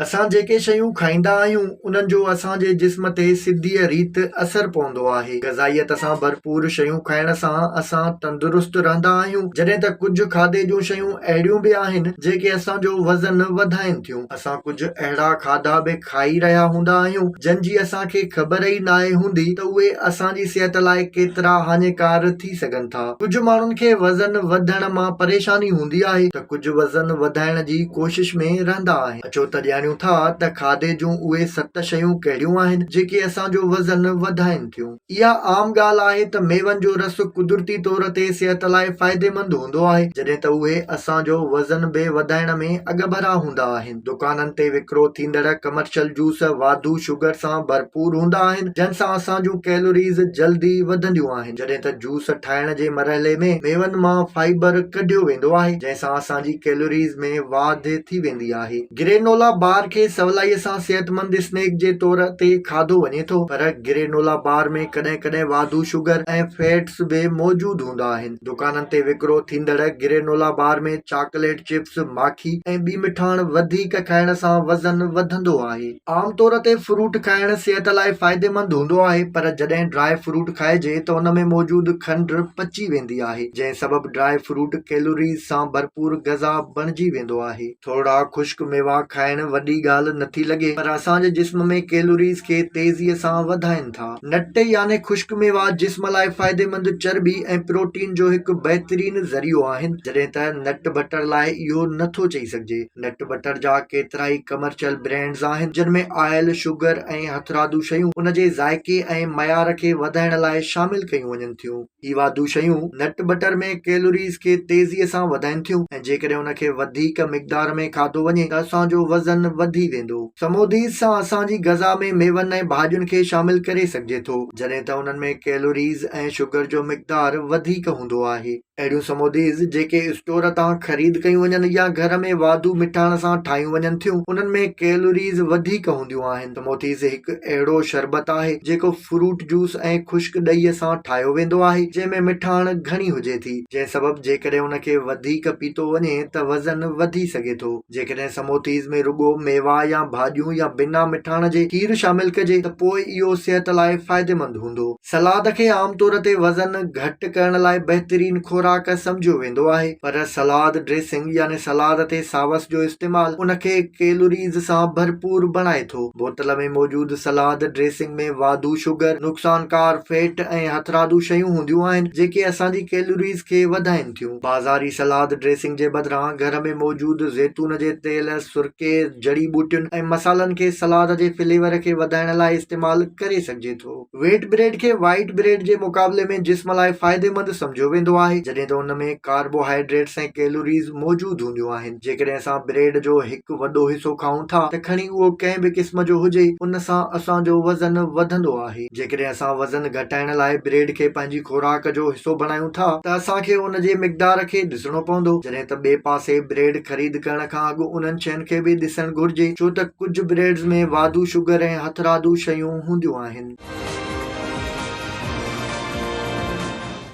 اسان جيڪي شيون کائيندا آهيون، انهن جو اسان جي جسم تي سڌيء ريت اثر پوندو آهي. غذائيت سان ڀرپور شيون کائڻ سان اسان تندرست رهندا آهيون، جڏهن ته ڪجهه کاڌي جون شيون اهڙيون به آهن، جيڪي اسان جو وزن وڌائين ٿيون. اسان ڪجهه اهڙا کاڌا به کائي رهيا هوندا آهيون، جن جي اسان کي خبر ئي ناهي هوندي ته اهي اسان جي صحت لاء ڪيترا هاڃيڪار ٿي سگهن ٿا. ڪجهه ماڻهن کي وزن وڌڻ مان پريشاني هوندي آهي ته ڪجهه وزن وڌائڻ جي ڪوشش ۾ رهندا آهن. اچو ته ڄاڻيون ٿا ته کاڌي جون اهي ست شيون ڪهڙيون آهن جيڪي اسان جو وزن وڌائين ٿيون. اها عام ڳالهه آهي ته ميون جو رس قدرتي طور تي صحت لاء فائديمند هوندو آهي جڏهن ته اهي اسان جو وزن به وڌائڻ ۾ اڳڀرا هوندا آهن. دڪانن تي وڪرو ٿيندڙ ڪمرشل جوس واڌو شگر سان ڀرپور هوندا آهن جن سان اسان جون ڪيلوريز جلدي وڌنديون آهن جڏهن ته جوس ٺاهڻ جي مرحلي ۾ ميون مان فائبر ڪڍيو ويندو آهي جنهن سان اسان جي ڪيلوريز ۾ واڌ ٿي ويندي آهي. گرينولا بار کي سولائي سان صحتمند اسنيڪ جي طور تي کاڌو وڃي ٿو پر گرينولا بار ۾ ڪڏهن ڪڏهن واڌو شگر ۽ فيٽس به موجود هوندا آهن. دڪانن تي وڪرو ٿيندڙ گرينولا بار ۾ چاڪليٽ چپس، ماکي ۽ ٻي مٺاڻ وڌيڪ کائڻ سان وزن وڌندو آهي. عام طور تي فروٽ کائڻ صحت لاء فائديمند هوندو آهي پر جڏهن ڊرائي فروٽ کائجي ته ان ۾ موجود کنڊ پچي ويندي آهي جنهن سبب ڊرائي فروٽ ڪيلوريز سان ڀرپور غذا بڻجي ويندو آهي. ٿورڙا خشڪ ميوا کائڻ وڏي ڳالهه نٿي لڳي پر اسان جي جسم ۾ ڪيلوريز کي تيزيء سان وڌائين ٿا. نٽ يعني خشڪ ميوا جسم لاء فائديمند چرٻي ۽ پروٽين جو هڪ بهترين ذريعو آهن جڏهن ته نٽ بٽر لاء اهو نٿو چئي سگهجي. نٽ بٽر جا ڪيترائي ڪمرشل برانڊز آهن جن ۾ آئل، شگر ۽ هٿرادو شيون ان جي ذائقي ۽ معيار کي وڌائڻ لاء شامل ڪيون وڃن ٿيون. هي واڌو شيون نٽ بٽر ۾ ڪيلوريز کي تيزيء سان وڌائين ٿيون ۽ جيڪڏهن ان کي وڌيڪ مقدار ۾ کاڌو وڃي ته اسان جو وزن وڌي ويندو. سموديز سان اسان جي غذا ۾ ميون ۽ ڀاڄين کي شامل ڪري سگهجي ٿو جڏهن ته انهن ۾ ڪيلوريز ۽ شگر جو مقدار وڌيڪ هوندو آهي. اهڙيون سموديز جيڪي اسٽور تان خريد ڪيون وڃن يا گهر ۾ واڌو مٺاڻ سان ٺاهيون وڃن ٿيون، انهن ۾ ڪيلوريز وڌيڪ هونديون آهن. سموٿيز هڪ اهڙو شربت آهي جيڪو فروٽ جوس ۽ خشڪ ڏهي سان ٺاهيو ويندو آهي، جنهن ۾ مٺاڻ گهڻي هجي ٿي، جنهن سبب جيڪڏهن ان کي وڌيڪ پيتو وڃي ته وزن وڌي سگهي ٿو. جيڪڏهن سموٿيز ۾ رڳو ميوا يا ڀاڄيون يا بنا مٺاڻ جي کير شامل ڪجي ته پوء اهو صحت لاء فائديمند هوندو. سلاد کي عام طور تي وزن گهٽ ڪرڻ لاء بهترين خوراڪ سمجهيو ويندو آهي پر سلاد ڊريسنگ يعني سلاد تي ساوس جو استعمال ان کي ڪيلوريز سان ڀرپور بڻائي ٿو. بوتل ۾ موجود سلاد ڊريسنگ ۾ واڌو شگر، نقصانڪار فيٽ ۽ هٿرادو شيون هونديون آهن جيڪي اسان جي ڪيلوريز کي وڌائين ٿيون. بازاري سلاد ڊريسنگ جي بدران گهر ۾ موجود زيتون جي تيل، سرڪي، جڙي ٻوٽين ۽ مصالحن کي سلاد جي فليور کي وڌائڻ لاء استعمال ڪري سگهجي ٿو. ويٽ بريڊ کي وائيٽ بريڊ جي مقابلي ۾ جسم لاء فائديمند سمجهيو ويندو آهي جڏهن ته ان ۾ ڪاربوهائيڊريٽس ۽ ڪيلوريز موجود هونديون آهن. جيڪڏهن اسان بريڊ جو هڪ وڏو حصو کائون ٿا ته کڻي اهو ڪنهن به قسم جو هجي ان سان اسان جو وزن وڌندو آهي. جيڪڏهن اسان وزن گهٽائڻ لاء بريڊ کي پنهنجي خوراڪ جو حصو بڻايون ٿا ته اسان کي ان جي مقدار کي ڏسڻو پوندو جڏهن ته ٻئي پاسي بريڊ خريد ڪرڻ کان اڳ انهن شين کي به ڏسڻ گهرجي ڇو ته ڪجهه بريڊز ۾ واڌو شگر ۽ هٿرادو شيون هونديون آهن.